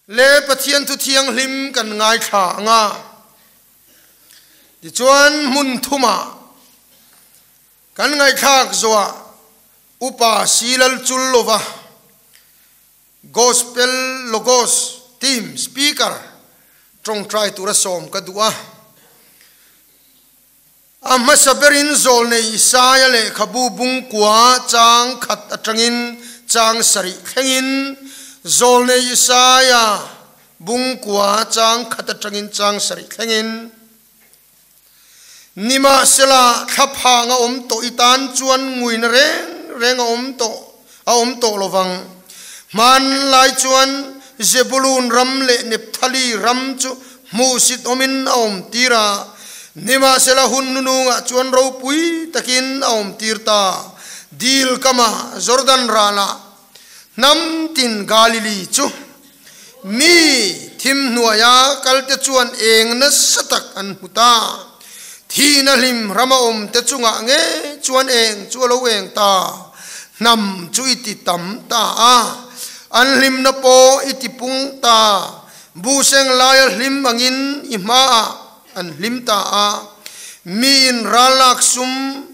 Le Pathian thu thianghlim kan ngaithla ang a. Tichuan hmun thumah kan ngaihthlak zawhah Upa Silal Chullova, Gospel Logos Team Speaker tawngtai tura sawm ka duh a. A hmasa berin zawlnei Isaia lehkhabu bungkua chang khat atangin chang sarih thlengin, zawlnei Isaia bungkua chang khat atangin chang sarih thlengin, Nimahsela thlaphang a awm tawh i tan chuan nguina reng reng a awm tawh a awm tawh lovang. Hmanlai chuan Zebulun ram leh Nepthali ram chu hmuhsit awmin a awm tir a, nimahsela hun nunungah chuan ropui takin a awm tir ta. Dil kama Jordan ralah hnam tin Galili chu mi thim hnuaia kalte chuan eng nasa tak an hmu ta. Thihna hlim rama awmte chungah nge chuan eng chu a lo eng ta. Hnam chu i ti tam ta a, an hlimna pawh i ti pung ta. Buhseng laia hlim angin i hmaah an hlim ta a, miin ralak sum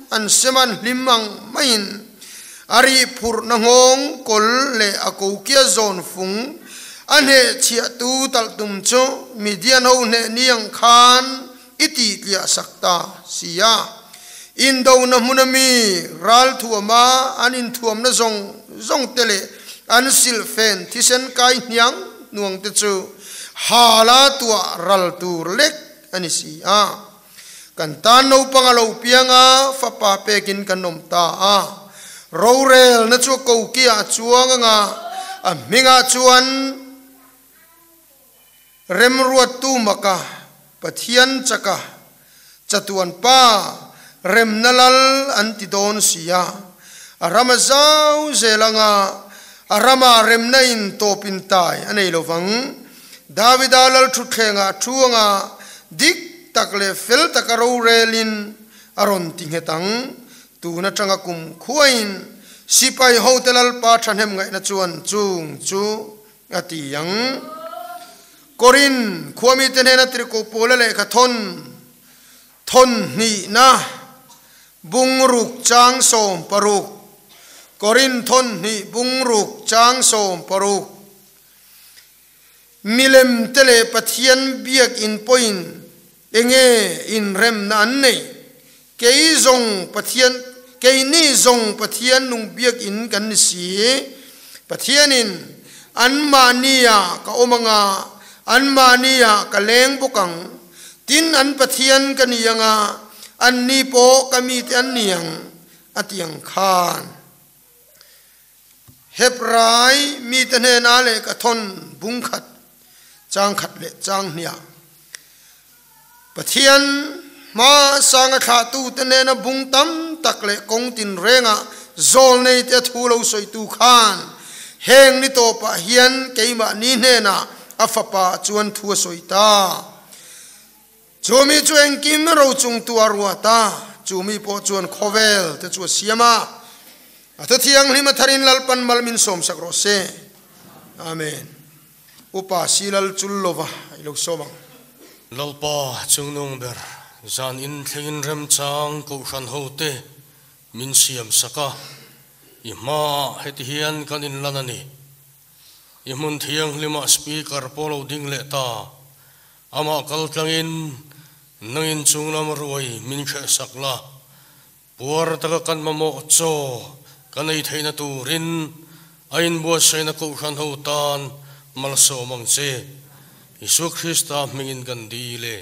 an sem an hlim ang maiin a rih phurhna nghawng kawl leh a kokia zawn fung a hnehchhiahtu talhtum chu Midian ho hneh ni ang khan i tih tliah sak ta si a. Indona hmuna mi ral thuama an inthuamna zawng zawng te leh an silhfen thisen kai hniang hnuang te chu hala tuah ral tur lek a ni si a. Kan tan naupang a lo piang a, fapa pekin kan awm ta a. Rorelna chu a kokiah a chuang anga a hmingah chuan Remruattu maka Pathian chaka chatuan pa remna lal an ti dawn si a, a ram a zau zel anga a rama remna in tawpin tai a nei lovang. Davida lal thutthlengah a thu anga dik tak leh fel taka rorelin a rawn ti nghet ang. Tun atanga kum khuain sipai hote Lalpa thahnem ngaihna chuan chung chu A ti ang. Korin khuamite hnena tirhkoh Paula lehkha thawn thawn hnihna bungruk chang 60. Korin thawn hnih bungruk chang 60. Milem te leh Pathian biak in pawhin enge inremna an neih? Kei zawng Pathian, keini zawng Pathian nung biakinn kan ni si. Pathianin, Anmahnia ka awm anga, anmahnia ka leng bawk ang. Tin, an Pathian ka ni anga, anni pawh ka mite an ni ang, a ti ang khan. Hebrai mite hnena lehkha thawn bung khat, chang khat leh chang hniah. Pathian hma sanga thlahtute nena bung tam tak leh kawng tinrengah zawlneite a thu lo sawitu khan heng ni tawpah hian keimahni hnenah a fapa chuan thu a sawi ta. Chumi chu engkim rochung tu a ruat a, chumi pawh chuan khawvel te chu a siam a. A thu thianghlim a tharin Lalpan mal min sawmsak rawh se. Amen. Upa Silal Chullova i lo sawm ang. Lalpa chungnung ber zan in thlengin remchang kohhran hote min siam sak a, i hmaah heti hian kan inlan a ni. I hmun thianghlimah speaker pawh lo ding leh ta, amah kal tlangin nangin chunglam ruai min hrehsak la, Puar taka kan mamawh chaw kan ei theihna turin a inbuatsaihna Kohhran ho tan malsawm ang che. Isua Krista hmingin kan dil e.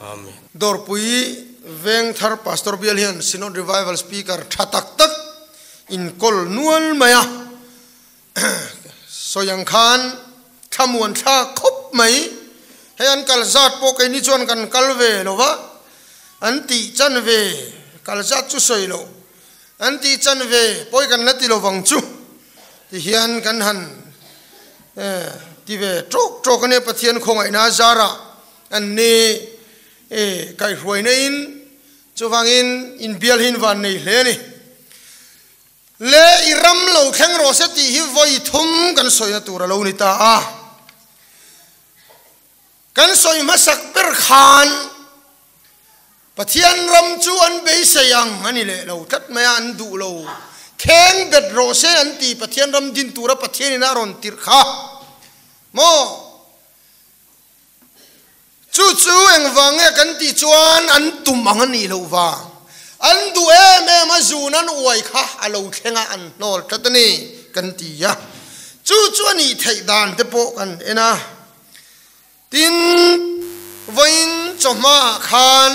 Amen. Dawrpui Vengthar Pastor Bial hian Synod Revival Speaker tha tak tak inkawl nual mai a, sawi ang khan thlamuan thlak khawp mai. Hei an kal zat pawh keini chuan kan kal ve lo va, an tih chan ve kal zat chu sawi loh, an tih chan ve pawi kan la ti lo vang chu ti hian kan han ti ve tawk tawk a nia Pathian khawngaihna zarah an ni kaihhruaina in chuvangin inbial hi in van nei hle a ni. Le i ram lo thleng rawh se tih hi vawi thum kan sawina tur a lo ni ta a. Kan sawi hmasak ber khan Pathian ram chu an beisei ang a ni leh lo tlat mai a, an duh lo. Kheng bet rawh se an ti Pathian ram din tura Pathianin a rawn tirh kha maw? Chu chu engvang nge kan tih chuan an tum ang a nih loh vang. An duh em em a zun an uai kha a lo thleng a an hnawl tlat a ni kan ti a. Chu chu a nih theih dan te pawh kan en a. Tin, vawiin chawhmaah khan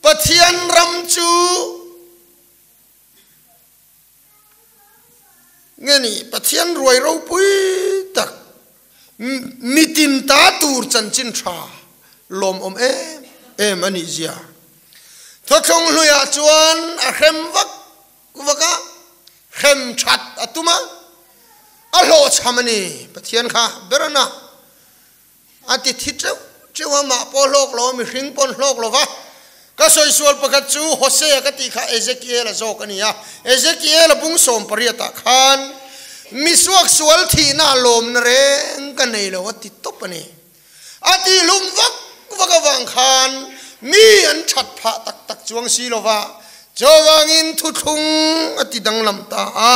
Pathian ram chu nge ni Pathian ruai ropui tak mitin ta tur chanchin tha lawmawm em em a nih zia. Thawthlawng hluiah chuan a hrem vak vak a, hrem that a tum a, a hlawhchham a ni. Pathian kha ber a na. A ti thi teuh teuh a, mah pawh hlawk lo a, mihring pawn hlawk lo va. Ka sawi sual pakhat chu Hosea ka tih kha Ezekiel-a zawk a ni a. Ezekiel-a bung 18 ah khan misuak sual thihna lawmna reng ka nei lo a ti tawp a ni. A tihlum vak vak avang khan mi an that phah tak tak chuang si lo va, chuvangin thuthlung a ti danglam ta a.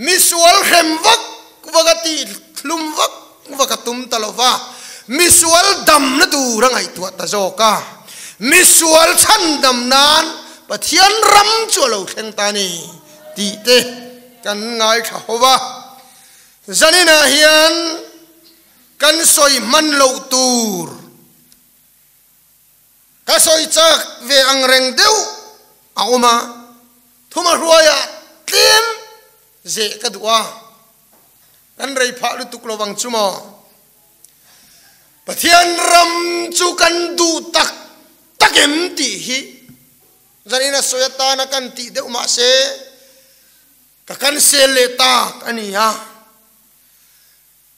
Misual hrem vak vak a tihlum vak vak a tum ta lo va, misual damna tur a ngaihtuah ta zawk a. Misual chhandam nan Pathian ram chu a lo thleng ta a ni tih te kan ngaithla ho va. Zaninah hian Kan sawi hman loh tur ka sawi chak ve ang reng deuh a awm a, thuma hruaiah tlem zeh ka duh a, kan rei phah lutuk lo vang chu maw? Pathian ram chu kan duh tak tak em tih hi zanin a sawi atana kan tih deuh mahse ka kan sel leh tak a ni a.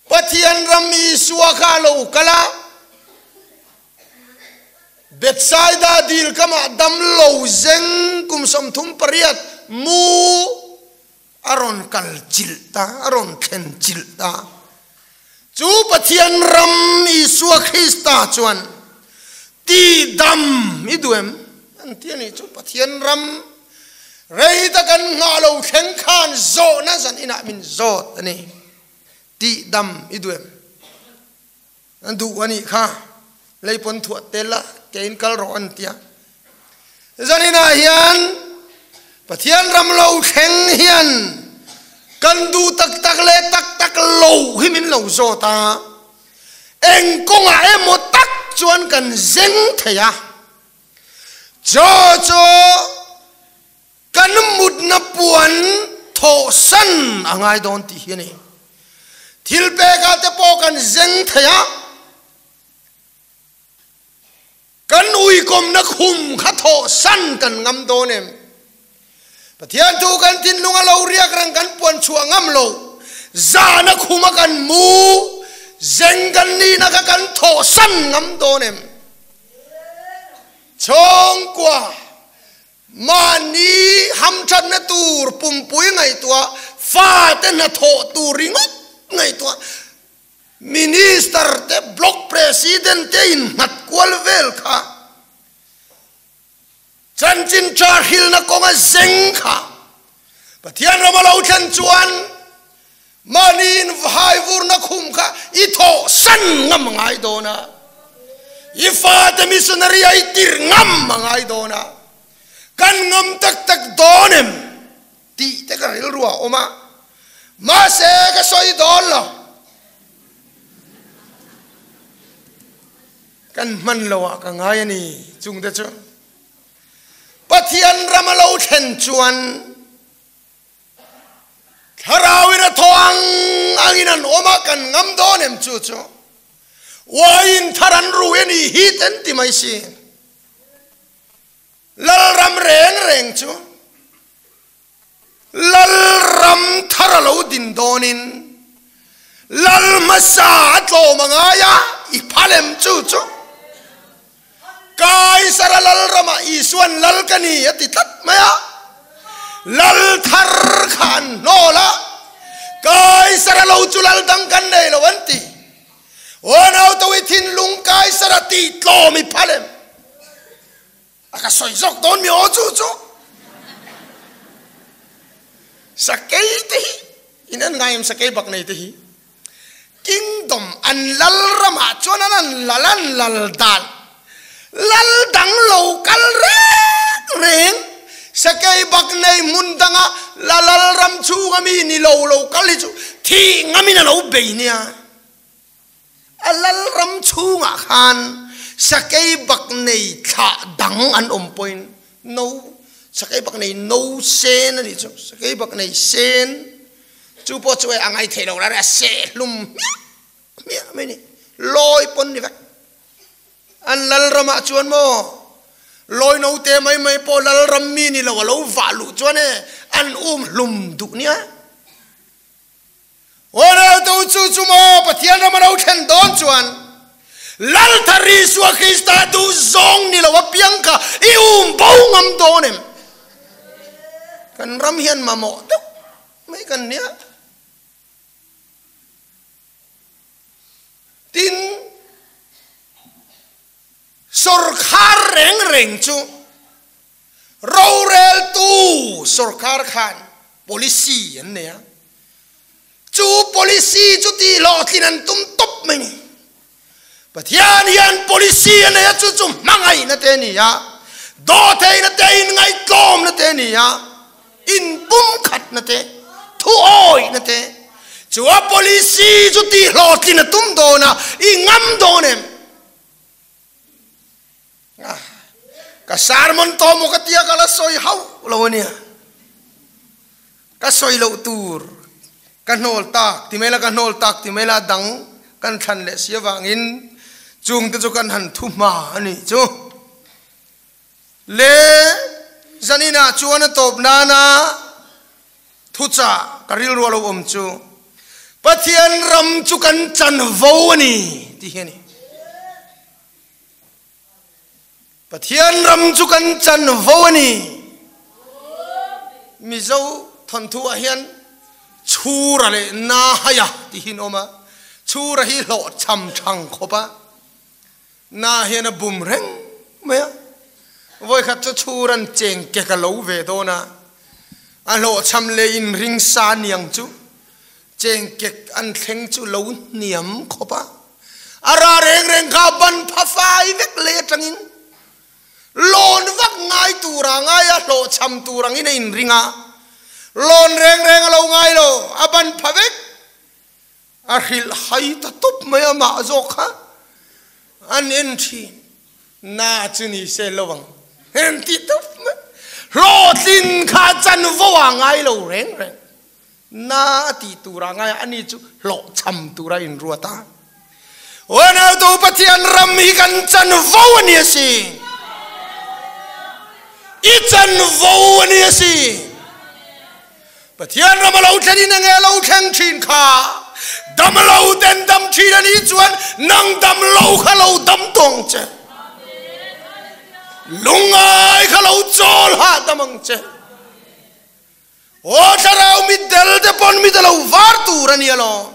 Pathian ram Isua kha a lo kal a, Bethsaida dil kamah dam lo zeng kum 38 mu a rawn kal chilh ta, a rawn thlen chilh ta. Chu Pathian ram Isua Krista chuan ti dam i duh em? An ti a nih chu Pathian ram rei tak an nghah lo thleng khan zawhna zan inah min zawt a ni. Tih dam i duh em? An duh a nih kha. Lei pawn thuah tel a, kein kal rawh an tia. Zaninah hian Pathian ram lo thleng hian kan duh tak tak leh tak tak lo hi min lo zawt a. Eng kawngah emaw tak chuan kan zeng thei a. Chaw chu Kan mutna puan thawhsan a ngai dawn tih hi a ni. Thil pekah te pawh kan zeng thei a, kan uikawmna khum kha thawhsan kan ngam dawn em? Pathian thu kan thinlung a lo riak reng kan puan chhuah ngam lo, zahna khuma kan mu zeng kan nihna kha kan thawhsan ngam dawn em? Chhawngkua Mahni hamthatna tur pumpui ngaihtuah, fate hnathawh tur ringawt ngaihtuah, Minister te, Block President te innghat kual vel kha, chanchin tha hrilhna kawnga zeng kha Pathian rama lo thlen chuan Mahni in hai vurna khum kha i thawh san ngam a ngai dawn a, i fate missionary a i tirh ngam a ngai dawn a, kan ngam tak tak dawn em tih te ka rilru a awm a, mahse ka sawi dawn lo. Kan hman lo ah ka ngai a ni chung te chu Pathian ram a lo thlen chuan Thlarauin a thaw ang angin an awm a, kan ngam dawn em chu chu uaiin thar an rui a nih hi ten ti mai si. Lalram reng reng chu Lalram thar a lo din dawnin Lal hmasa a tlawm a ngai a, i phal em chu chu Kaisara Lalramah Isua'n Lal ka ni a ti tlat mai a, Lal thar kha an hnawl a, Kaisara lo chu Lal dang kan nei lo an ti. Aw nau to i thinlung Kaisara tih tlawm i phal em? A ka sawi zawk dawn mi aw chu chu. Sakei te hi in en ngai em sakei bak nei te hi? Kingdom an lal ramah chuan an an lal an lal dan lal dang lo kal reng reng sakei bak nei hmun danga la lal ram chhunga mi ni lo lo kal hi chu thih ngamin a lo bei nia. A lal ram chhungah khan sakei bak nei thlah dang an awm pawhin no sakei bak nei no sen a nih chu sakei bak nei sen chu pawh chu a ngai thei lo la a seh hlum hmiah hmiah mai ni lawi pawn ni vek an lal ramah chuan maw lawi no te mai mai pawh lal ram mi ni lo a lo vah luh chuan e an um hlum duh nia. Aw tu chu chu maw Pathian ram a lo thlen dawn chuan Lalthar Isua Krista duh zawng ni lo apiang kha i um bo ngam dawn em? Kan ram hian mamawh deuh mai kan nia. Tin, sawrkhar reng reng chu Roreltu sorkar khan policy an nei a, chu policy chu tih hlawhtlin an tum tawp mai ni. Pathian hian policy a nei a, chu chu hmangaihna te a ni a, dawhtheihna te, inngaihtlawmna te a ni a, inpumkhatna te, thuawihna te. Chu a policy chu tih hlawhtlin a tum dawn a, i ngam dawn em? Ka sermon tawh maw ka tia ka la sawi hauh lo ania. Ka sawi loh tur ka hnawl tak ti mai la ka hnawl tak ti mai la dang kan thlan leh si avangin chung te chu kan han thu hma a nih chu. Le zaninah chuan a tawp nana thuchah ka rilru a lo awm chu Pathian ram chu kan chanvo a ni tih hi a ni. Pathian ram chu kan chanvo a ni. Mizo thawnthu ah hian Chhura leh Nahaya tih hi an awm a, Chhura hi hlawhchham thang khawp a, Na hian a bum reng mai a. Vawikhat chu Chhura'n cheng kek a lo ve dawn a, a hlawhchham leh inring sa niang chu Chengkek an thleng chu lo hniam khawp a, a ra reng reng kha ban pha fai vek lei atangin lawn vak ngai tura ngai a, hlawhchham tur angin a inring a, lawn reng reng a lo ngai lo, a ban pha vek, a hrilh hai ta tawp mai a mah zawk kha an en thin, na chu ni se lo ang en ti tawp mai, hlawhtlin kha chanvo ah ngai lo reng reng. Na a tih turah ngai a, ani chu hlawhchham tura inruat a. Unautu Pathian ram hi kan chanvo a ni a si. I chanvo a ni a si. Pathian ram a lo thlen in enge a lo thleng thin kha dam lo ten dam thin a nih chuan nang dam lo kha lo dam tawng che. Lungngai kha lo chawl hahdam ang che. Aw thlarau mitdel te pawn mit a lo var tur a ni alawm.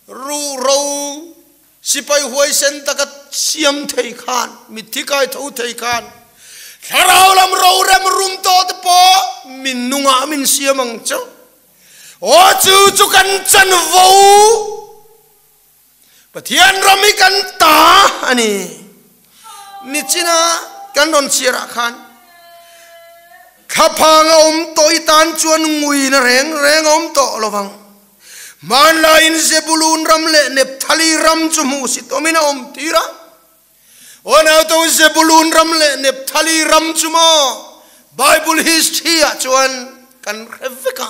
Ruhro sipai huaisen taka siam thei khan, mitthi kai tho thei khan, thlarau lam rorem rum tawh te pawh min nungah min siam ang chu. Aw chu chu kan chanvo Pathian ram hi kan ta a ni. Nichina kan rawn chhiarah khan thlaphang a awm tawh i tan chuan nguina reng reng a awm tawh lo vang. Hmanlaiin Zebulun ram leh Nepthali ram chu hmuhsit awmin a awm tir a. Aw nauto Zebulun ram leh Nepthali ram chu maw Bible history ah chuan kan hre vek a.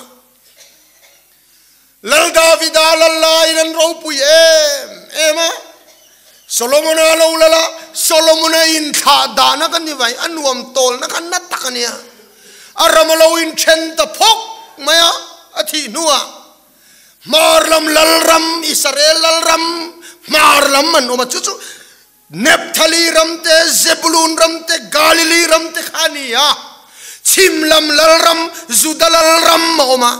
Lal Davida lal laiin an ropui em em a, Solomona lo lal a, Solomona inthlah dahna ka ni vai, a nuam tawlna kha na tak a nia. A ram a lo inthen ta phawk mai a, a thih hnuah hmar lam lal ram, Israel lal ram hmar lam an awm a, chu chu Nepthali ram te, Zebulun ram te, Galili ram te kha a ni a, chhim lam lal ram, Juda lal ram a awm a.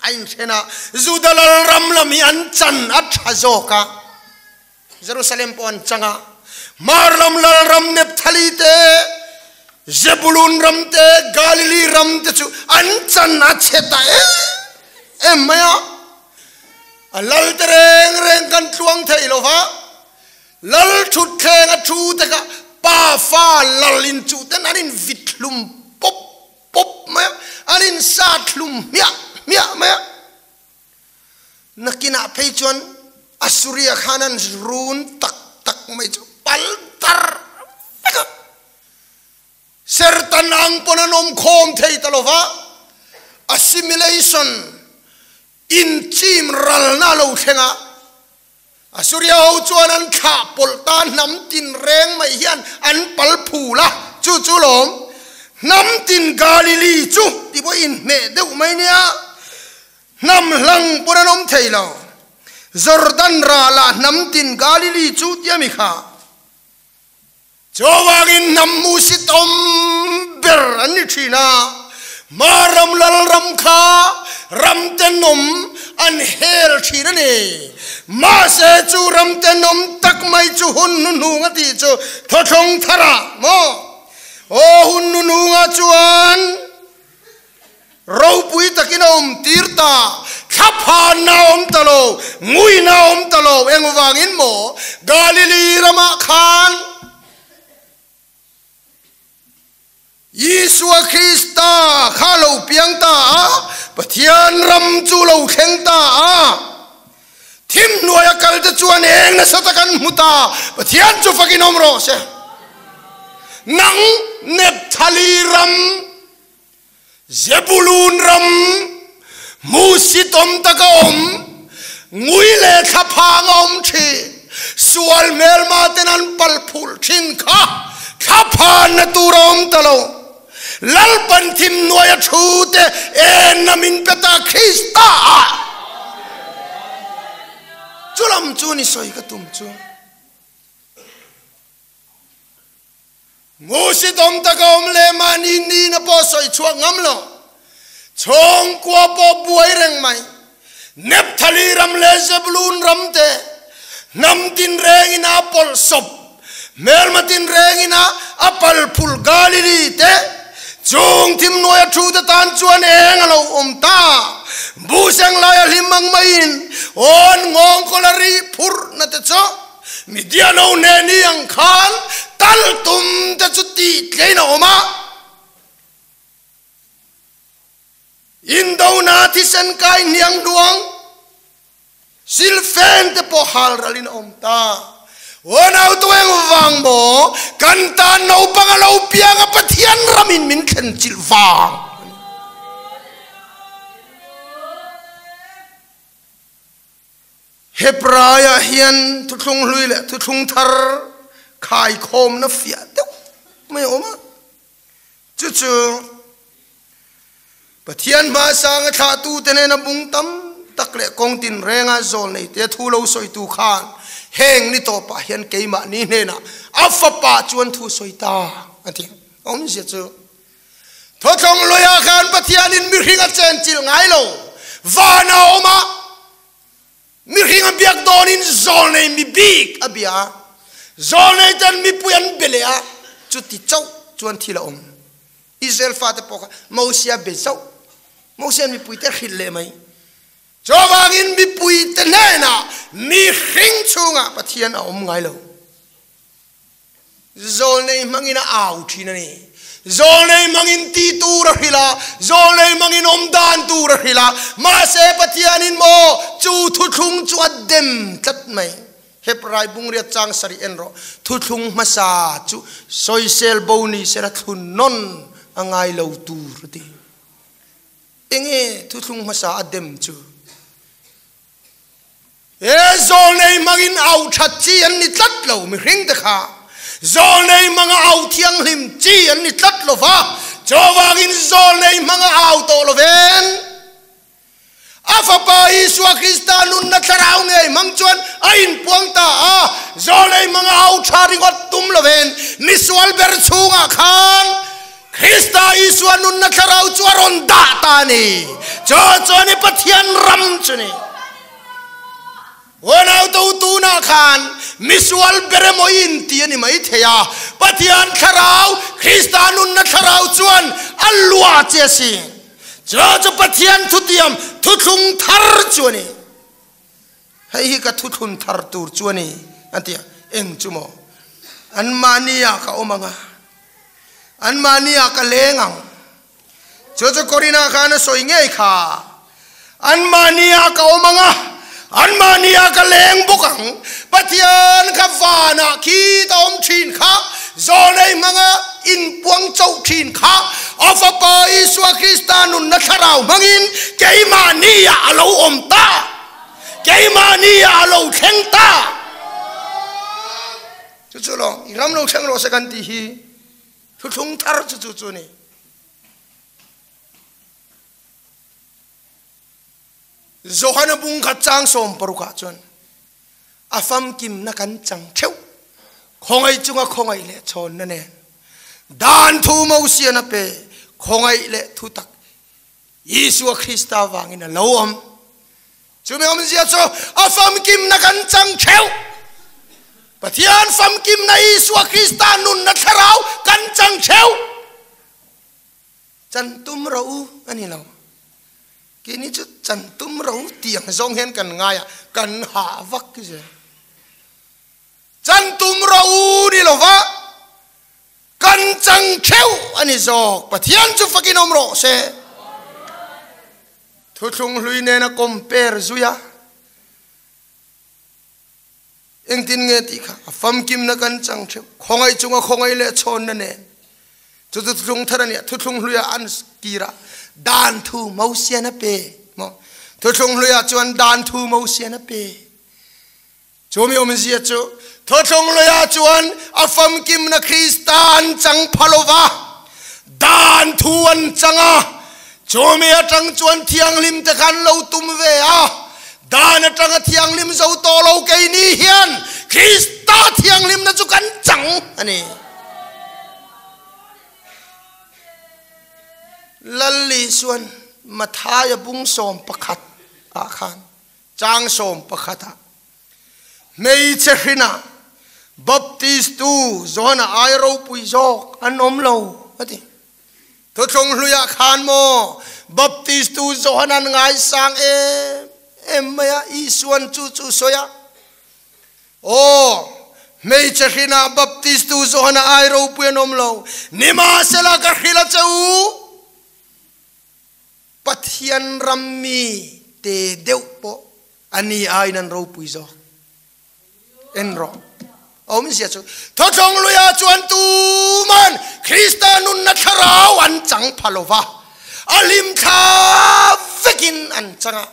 A inthen a, Juda lalram lam hi an chan a tha zawk a. Jerusalem pawh an chang a, Hmar lam lal ram Nepthali te, Zebulun ram te, Galili ram te chu an chan a chhe ta em em mai a. A lal te reng reng kan tluang thei lo va, lal thutthleng a thu te kha pa fa lal in chuh ten an in vit hlum pawp pawp mai a, an in sat hlum hmiah hmiah mai a. Nakinah phei chuan Assuria khan an run tak tak mai chu pal tar vek a, Sertan ang pawn an awm khawm thei ta lo va, assimilation inchim ralna a lo thleng a, Assuria ho chuan an thlah pawlh ta hnam tin reng mai hian an pal phul a, chu chu lawm hnam tin Galili chu ti pawh inhmeh deuh mai nia, hnam hlang pawn an awm thei lo, Jordan ralah hnam tin Galili chu tia mi kha. Chuvangin hnam hmuhsit awm ber an ni thin a, hma ram lal ram kha ram tenawm an hel thin a ni. Mahse chu ram tenawm tak mai chu hun hnuhnung a tih chu thawthlawng tharah maw? Aw hun hnuhnungah chuan ropui takin a awm tir ta, thlaphanna a awm ta lo, nguina a awm ta lo, engvangin maw Galili ramah khan Isua Krista kha a lo piang ta a, Pathian ram chu lo thleng ta a, thim hnuaia kalte chuan eng nasa tak an hmu ta, Pathian chu fakin awm rawh se. Nang Nepthali ram Zebulun ram hmuhsitawm taka awm, ngui leh thlaphang a awm thin, sual hmelma ten an pal phulh thin kha thlaphanna tur a awm ta lo. Lalpan thim hnuaia thu te enna min pe ta Krista ah. Chulam chu ni sawi ka tum chu. Hmuhsitawm taka awm leh mahni nihna pawh sawi chhuak ngam lo, chhawngkua pawh buai reng mai, Nepthali ram leh Zebulun ram te hnam tinrengin a pawlh sawp, hmelma tinrengin a a pal phul Galili te chung thim hnuaia thu te tan chuan eng a lo awm ta. Buhseng laia hlim ang maiin awn nghawng kawla rih phurhna te chu Midiano nen i ang khan tal tum te chu tih tlein a awm a, Indona thisen kai hniang hnuang silfen te pawh hal ralin a awm ta. Unau tu eng vang maw kan tan naupang a lo piang a Pathian ramin min thlen chilh vang a ni. Hebraiah hian thuthlung hlui leh thuthlung thar khaikhawmna fiah deuh mai a awm a, chu chu Pathian hmasanga thlahtute nena bung tam tak leh kawng tinrenga zawl neite thu lo sawitu khan heng ni tawpah hian keimahni hnenah a fapa chuan thu sawi ta a ti. Awmzia chu Thawthlawng luiah khan Pathianin mihring a chenchilh ngai lo, van a awm a, mihring a biak dawnin zawlnei mi bik a bia a, zawlnei ten mipui an be leh a, chuti chauh chuan thil a awm. Israel fate pawh kha Mosia be zauh, Mosia'n mipuite a hrilh leh mai. Chuvangin mipuite hnenah mihring chhungah Pathian a awm ngai lo. Zawlnei hmangin a au thin a ni. Zawlnei hmangin tih tur a hrilh a, zawlnei hmangin awm dan tur a hrilh a, mahse Pathianin maw chu thuthlung chu a dem tlat mai. Hebrai bungriat chang sarih en rawh, thuthlung hmasa chu sawisel bo ni sela thlun nawn a ngai lo tur a ti. Enge thuthlung hmasa a dem chu? He zawlnei hmangin au that chi an ni tlat lo, mihring te kha zawlnei hmanga au thianghlim chi an ni tlat lo va, chuvangin zawlnei hmanga au tawh lovin a Fapa Isua Krista nunna thlarau ngei hmang chuan a inpuang ta a, zawlnei hmanga au tha ringawt tum lovin misual ber chhungah khan Krista Isua nunna thlarau chu a rawn dah ta a ni. Chu chuan i Pathian ram chu ni. Unau to tunah khan misual ber emaw i inti a ni mai thei a, Pathian thlarau, Krista nunna thlarau chuan a luah che a si. Chu chu Pathian thutiam thuthlung thar chu a ni. Hei hi ka thuthlun thar tur chu a ni, a ti a. Eng chu maw? Anmahniah ka awm ang a, anmahniah ka leng ang. Chu chu Corinna khan a sawi ngei kha. Anmahniah ka awm ang a, anmahniah ka leng bawk ang. Pathian kha vanah khi ta awm thin kha, zawnei hmanga inpuang chauh thin kha, a Fapa Isua Krista nunna thlarau hmangin keimahniah a lo awm ta, keimahniah a lo thleng ta. Chu chu lawng, i ram lo thleng rawh se kan tih hi. Thuthlung thar chu chu chu ni. Johana bung khat chang sawm paruk ah chuan a famkimna kan chang theuh khawngaih chunga khawngaih leh chhawnna nen dan thu Mosian a pe khawngaih leh thu tak Isua Krista vangin a lo awm. Chumi awmzia chu a famkimna kan chang theuh. Pathian famkimna Isua Krista nunna thlarau kan chang theuh. Chan tum ro u a ni lo. Keini chu chan tum ro tih ang zawng hian kan ngai a, kan hah vak zel. Chan tum ro u ni lo va. Kan chang theuh a ni zawk. Pathian chu fakin awm rawh se. Thuthlung hlui nena compare zui a, engtin nge tih kha a famkimna kan chang theuh. Khawngaih chunga khawngaih leh chhawnna nen. Chu chu thuthlung thar a nia. Thuthlung hluia an kir a, dan thu Mosian a pe maw? Thuthlung hluia chuan dan thu Mosian a pe. Chu mi awmzia chu thawthlawng luiah chuan a famkimna Krista an chang pha lo va, dan thu an chang a. Chu mi atang chuan thianghlim te kha an lo tum ve a, dan atanga thianghlim zo tawh lo keini hian Krista thianghlimna chu kan chang a ni. Lal Isuan Mathaia bung 11 ah khan Chang 11 ah hmeichhe hrinah Baptistu Johana ai ropui zawk an awm lo a ti. Thuthlung hluiah khan maw Baptistu Johana an ngaisang em em mai a, Isuan chu chu sawi a, Aw, hmeichhe hrinah Baptistu Johana ai ropui an awm lo, nimahsela ka hrilh a che u. Pathian ram mi te deuh pawh a ni aiin an ropui zawk. En rawh. A awmzia chu, Thawthlawng luiah chuan tuman Krista nunna thlarau an chang pha lo va, a hlimthla vekin an chang a.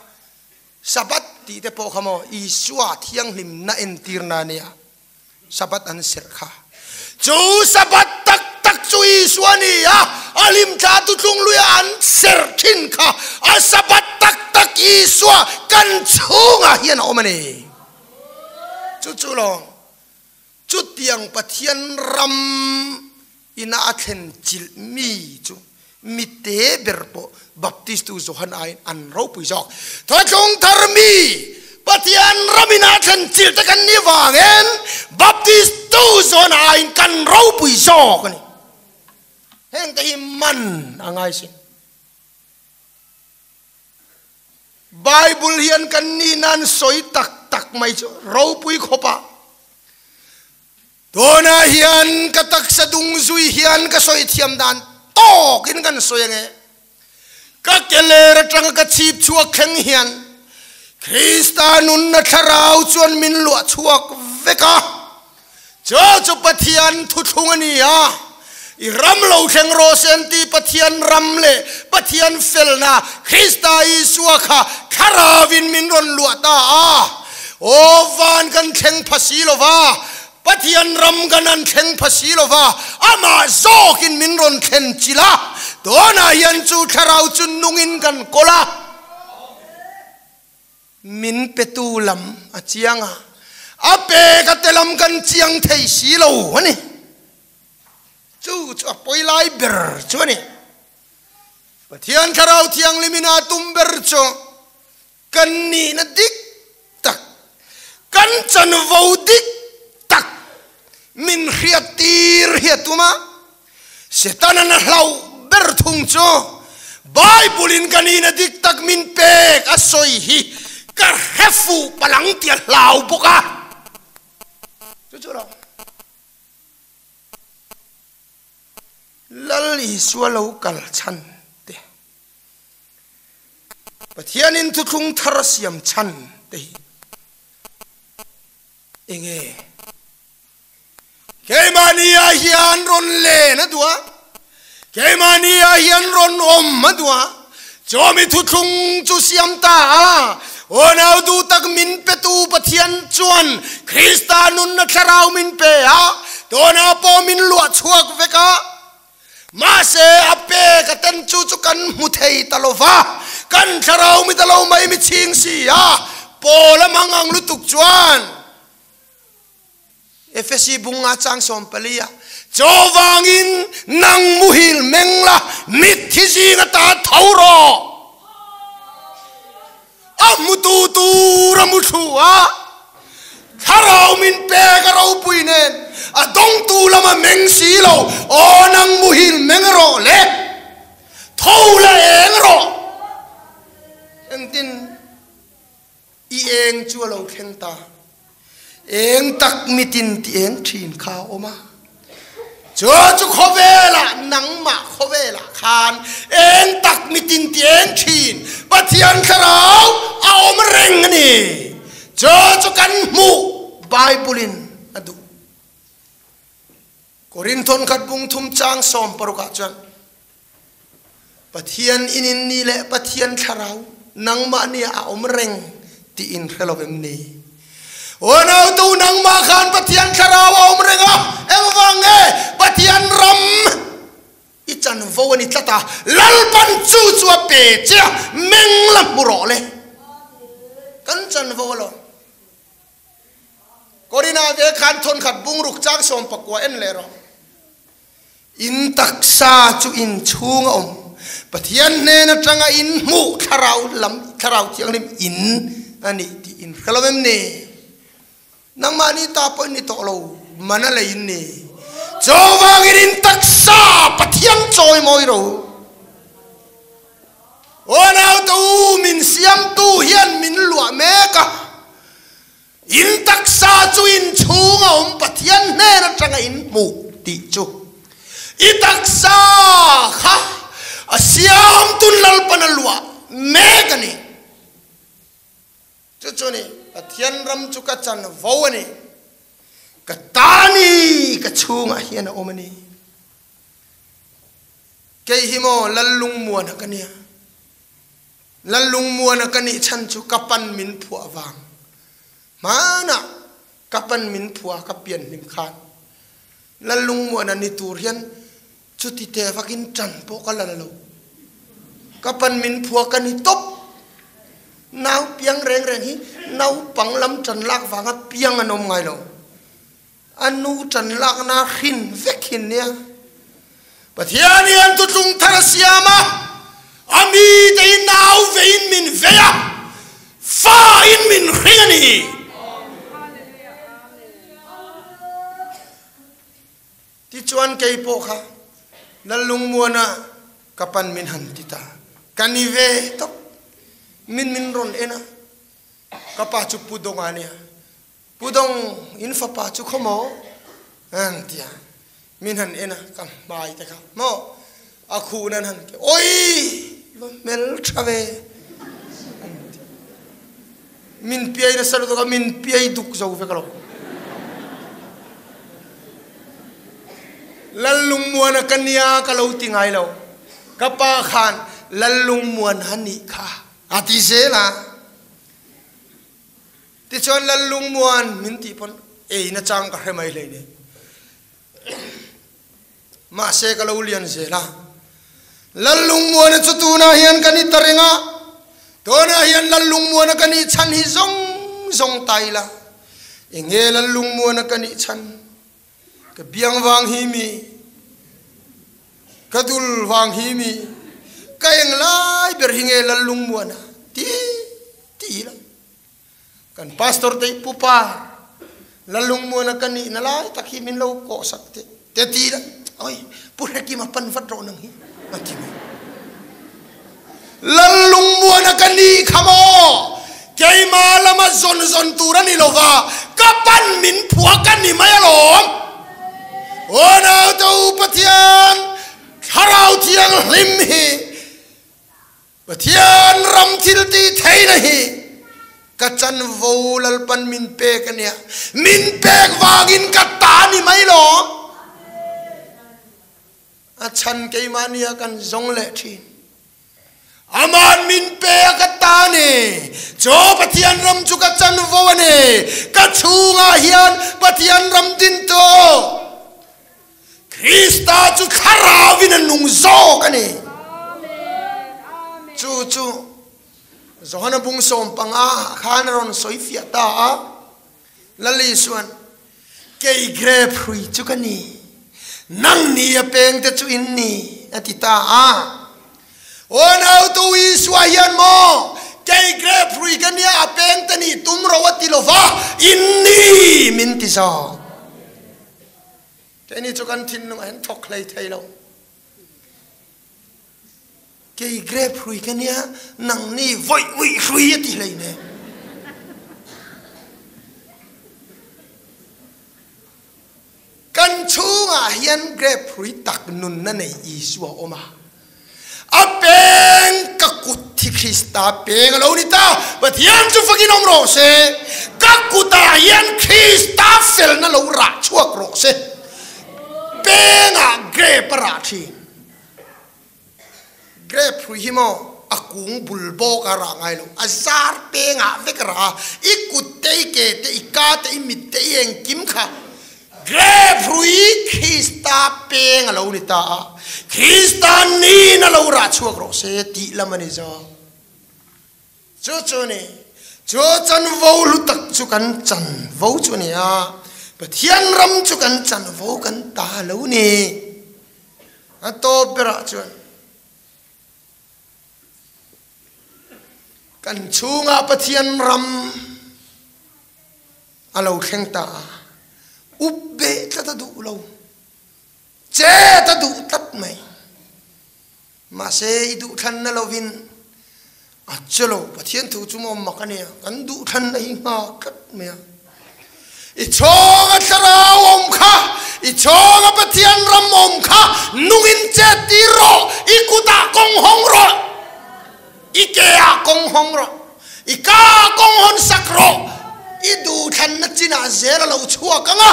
Sabbath tih te pawh kha maw Isua thianghlimna entirna a nia. Sabbath an serh kha. Chu Sabbath tak tak chu Isua ni a, a hlimthla tutlung luia an serh thin kha a Sabbath tak tak Isua kan chhungah hian a awm a ni. Chu chu lawng chutiang Pathian ram ina a thlen chilh mi chu mite ber pawh Baptistu Johan aiin an ropui zawk. Thawthlung thar mi Pathian ramin a thlen chilh te kan ni vangin Baptistu Johan aiin kan ropui zawk a ni. Heng te hi man a ngai sin. Bible hian kan ni nan sawi tak tak mai chu ropui khawpah Tunah hian ka taksa dung zui hian ka sawi thiam dan tawkin kan sawi ange. Ka ke ler atanga ka chhip chhuak thleng hian Krista nunna thlarau chuan min luah chhuak vek a. Chu chu Pathian thuthlung a ni a. I ram lo thleng rawh se an ti Pathian ram leh Pathian felna Krista Isua kha thlarauvin min rawn luah ta a. Aw van kan thleng pha si lo va, Pathian ram kan an thleng pha si lo va, amah zawkin min rawn thlen chilh a, tunah hian chu thlarau chu nungin kan kawl a. Min petu lam a chiang a, a pek a te lam kan chiang thei si lo a ni. Chu chu a pawi lai ber chu a ni. Pathian Thlarau Thianghlim in a tum ber chu kan nihna dik tak. hi a tum a, Setana'n a hlauh ber thung chu Bible-in ka nihna dik tak min pek a sawi hi ka hre fuh palang tih a hlau bawk a. Chu chu lo. Lal Isua lo kal chhan te, Pathianin thuthlung thar a siam chhan te hi enge? Keimahni ah hian rawn len a duh a, keimahni ah hian rawn awm a duh a, chawmi thuthlung chu siam ta a, Aw nau duh tak min petu Pathian chuan Krista nunna thlarau min pe a, tawnah pawh min luah chhuak vek a, mahse a pek a ten chu chu kan hmu thei ta lo va, kan thlarau mi ta lo mai mi chhing si a, Paul a hmang ang lutuk chuan. Efesi bunga chang 14 ah, Chaw vangin nang muhil meng la, mitthi zing ata tho rawh. A hmutu tur a mu thlu a, thlarau min pek a ropui nen, a dawngtu lam a meng si lo, aw nang muhil meng rawh le, tho la eng rawh. Engtin? I eng chu a lo thleng ta. Eng tak mitin ti eng thin kha a awm a. Chu chu khawvelah, nangmah khawvelah khan eng tak mitin ti eng thin Pathian Thlarau a awm reng a ni. Chu chu kan hmuh Bible-in a duh. Korinthon khat bung thum chang 16 ah chuan Pathian in in ni leh Pathian Thlarau nangmah nia a awm reng tih in hre lo em ni? Aw nautu nangmah khan Pathian Thlarau a awm reng a, engvang nge Pathian ram i chanvo a ni tlat a, Lalpan chu chu a pe che a, meng la hmu rawh le. Kan chanvo alawm. Korina ve khan thawnkhat bungruk chang 19 en leh rawh. In taksa chu in chhung a awm. Pathian hnen atanga in hmuh thlarau lam thlarau thianghlim in a nih tih in hre lo em ni? Nangmahni ta pawh in ni tawh lo, man a lei in ni. Chuvangin in taksa Pathian chawi mawi ro. Aw naute u, min siamtu hian min luah mek a, in taksa chu in chhunga awm Pathian hnen atanga in hmuh tih chu i taksa kha a siamtun Lalpan a luah mek a ni. Chu chu ni, Pathian ram chu ka chan vo a ni, ka ta ni ka chhungah hian a awm a ni. Kei hi maw Lallungmuana ka nia. Lallungmuana ka nih chhan chu ka pan min phuah vang. Hmanah ka pan min phuah ka pian hlim khan Lallungmuana ni tur hian chuti te vakin tan pawh ka la la lo. Ka pan min phuah ka ni tawp. Nau piang reng reng hi naupang lam tan lak vanga piang an awm ngai lo. A nu ṭan lakna hrin vek hin nia. Pathian hian thutlung thar a siam a, a mite hi nau veiin min vei a, fa in min hring a ni. Tichuan kei pawh kha Lallungmuana ka pan min han ti ta. Ka ni ve tawp. Min min rawn en a, ka pa chu Pu Donga nia. Pu Dong, in fapa chu khaw maw? An ti a, min han en a, ka hmai te kha maw a khuh nan han ti, Oi! I va hmel tha ve! An ti. Min piai nasa lutuk a, min piai duk zo vek alawm. Lallungmuana ka nia ka lo ti ngai lo. Ka pa khan Lallungmuana nih kha a ti zel a. Tichuan Lallungmuan min tih pawn ei nachang ka hre mai hlei nei. Mahse ka lo lian zel a. Lallungmuana chu tunah hian ka ni ta reng a. Tunah hian Lallungmuana ka nih chhan hi zawng zawng ta ila. Enge Lallungmuana ka nih chhan? Ka biang vang hi mi? Ka dul vang hi mi? Ka eng lai ber hi nge Lallungmuana ti ti ila? Kan pastor te hi pupa Lalungmuana ka nihna lai tak hi min lo kawhsak teh. Te ti la, oi, Pu Hrekima pan vat rawh nang hi, a ti mai. Lal lungmuana ka ni kha maw? Keimah lama zawn zawn tur a ni lo va, ka pan min phua ka ni mai alawm. Aw naute u Pathian Thlarau Thianghlim hi Pathian ram thil ti theihna hi ka chanvo Lalpan min pek a nia. Min pek vangin ka ta ni mai lawm. A chhan keimah nia kan zawng leh thin. Aman min pe a ka ta ni. Chaw Pathian ram chu ka chanvo a ni. Ka chhungah hian Pathian ram din tawh. Krista chu thlarauin a nung zawk a ni. Chu chu Johana bung 15 khan a rawn sawi fiah ta a. Lal Isuan, Kei grape hrui chu ka ni, nang ni a pengte chu in ni, a ti ta a. Aw nautu Isua hian maw, Kei grape hrui ka nia, a pengte nih tum ro a ti lo va, in ni min ti zawk. Keini chu kan thinlungah hian thawk hlei thei lo. Kei grape hrui ka nia, nang ni vawih uih hrui a ti hlei ne. Kan chhungah hian grape hrui tak nunna nei Isua a awm a. A peng ka kut hi Krista peng a lo ni ta. Pathian chu fakin awm rawh se. Ka kutah hian Krista felna lo rah chhuak rawh se. Pengah grape a rah thin. Grape hrui hi maw a kung bul bawk a rah ngai lo, a zar pengah vek a rah a, i kut te, i ke te, i ka te, i mit te, i engkim kha grape hrui Krista peng a lo ni ta a, Krista nin a lo rah chhuak rawh se tih lam a ni zawk. Chu chu a ni. Chu chanvo hlu tak chu kan chanvo chu a ni a, Pathian ram chu kan chanvo kan ta lo ni. A tawp berah chuan kan chhungah Pathian ram a lo thleng ta a, up beh tlat a duh lo, chet a duh tlat mai. Mahse, i duhthlanna lovin a che lo. Pathian thu chu maw mak a nia, kan duhthlanna hi nghak tlat mai a. I chhawng a thlarau awm kha, i chhawng a Pathian ram awm kha nungin chet tir rawh, i kutah kawng hawng rawh, i keah kawng hawng rawh, i ka kawng hawn sak rawh, i duhthlanna chinah zel a lo chhuak ang a,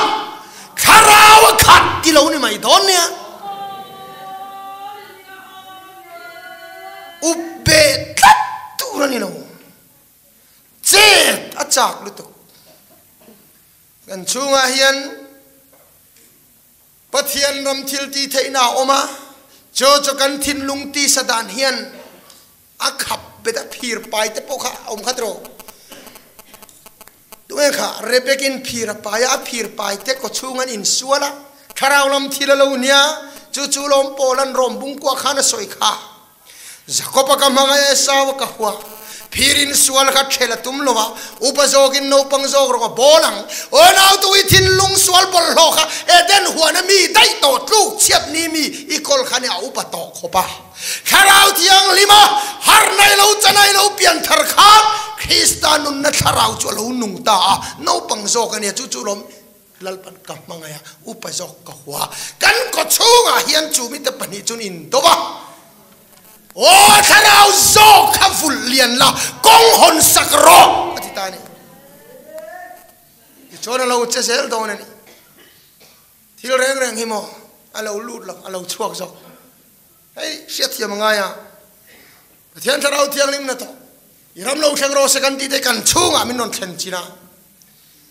thlarau a khat ti lo ni mai dawn nia. Up beh tlat tur a ni lo. Chet a chak lutuk. Kan chhungah hian Pathian ram thil ti theihna a awm a, chu chu kan thinlung tisa dan hian a khap bet a, phir pai te pawh kha a awm khat rawh. Tunge kha Rebekin phir a pai a, a phir pai te kaw chhung an insual a, thlarau lam thil a lo nia, chu chu lawm Paula'n Rom bungkua khan a sawi kha. Jakob-a ka hmangaih a, Esau-a ka hua. Phir insual kha ṭhel a tum lo a, upa zawkin naupang zawk rawng a bawl ang. Aw nautui thinlung sual bawlhhlawh kha Eden huana mi daih tawh tluk chhiat ni mi i kawl kha nia a upa tawh khawp a. Thlarau Thianghlima harh nai lo chanai lo pianthar khan Krista nunna thlarau chu a lo nung ta a, naupang zawk a nia chu chu lawm Lalpan ka hmangaih a, upa zawk ka hua. Kan kaw chhungah hian chu mite pahnih chuan in do a, aw thlarau zawk kha vulh lian la, kawng hawn sak rawh a ti ta a ni. Tichuan a lo che zel dawn a ni. Thil reng reng hi maw a lo lut lo, a lo chhuak zawk. Hei hriatthiam a ngai a, Pathian Thlarau Thianghlim na tawh i ram lo thleng rawh se kan tih te kan chhungah min rawn thlen chin a.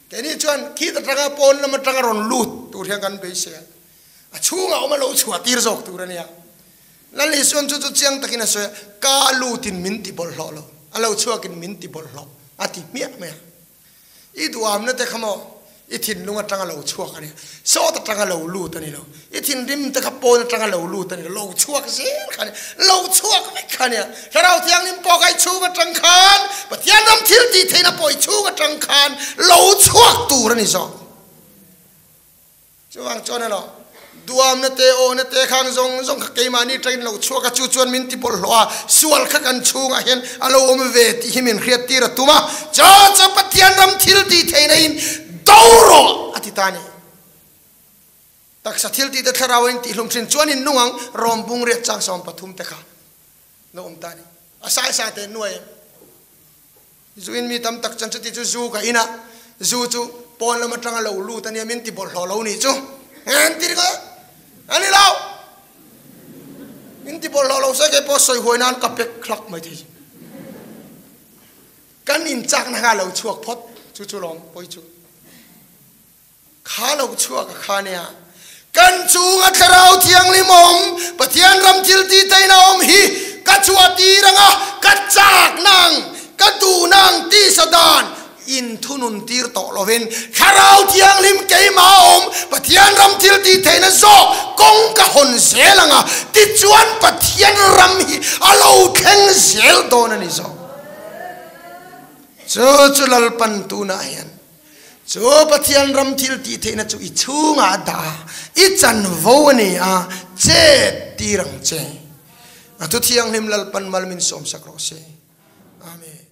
Keini chuan khit atanga pawn lam atanga rawn lut tur hian kan beisei a, a chhungah awm a lo chhuah tir zawk tur a nia. Lal Isuan chu chu chiang takin a sawi a, ka lutin min ti bawlhhlawh lo, a lo chhuakin min ti bawlhhlawh a ti hmiah mai a. I duhamna te kha maw i thinlung atanga lo chhuak a ni, sawt atanga lo lut a ni lo, i thinrim te kha pawn atanga lo lut a ni lo, lo chhuak zel kha a ni, lo chhuak vek kha a nia. Thlarau Thianghlim pawh kha i chhung atang khan, Pathian ram thil tih theihna pawh i chhung atang khan lo chhuak tur a ni zawk. Chuvang chuan elo. Duamna te, awhna te khang zawng zawng kha keimahni atangin lo chhuak a, chu chuan min ti bawlhhlawh a, sual kha kan chhungah hian a lo awm ve tih hi min hriattir a tum a, Chaw chu Pathian ram thil tih theihna in do rawh a ti ta a ni. Taksa thil tih te thlarau a intihhlum thin chuan in nung ang rawm bung riat chang 13 te kha lo awm ta a ni. A sai sa te nuai em? Zu in mi tam tak chuan chuti chu zu ka in a, zu chu pawn lam atanga lo lut a nia min ti bawlhhlawh lo nih chu an ti ringawt a ni lo. Min ti bawlhhlawh lo se kei pawh sawi huai nan ka pek hlak mai thei. Kan in chakna kha a lo chhuak phawt chu chu lawm pawi chu. Kha lo chhuak a kha nia. Kan chunga Thlarau Thianghlim awm, Pathian ram thil ti tein a awm hi ka chhuah tir ang a, ka chak nang, ka duh nang tisa dan in thunun tir tawh lovin Thlarau Thianghlim keimah a awm, Pathian ram thil ti theihna zawk kawng ka hawn zel ang a, tichuan Pathian ram hi a lo thleng zel dawn a ni zawk. Chu chu Lalpan tunah hian Chu Pathian ram thil tih theihna chu i chhungah a dah a, i chanvo a ni a, chet tir ang che. A thu thianghlim Lalpan mal min sawmsak rawh se. Amen.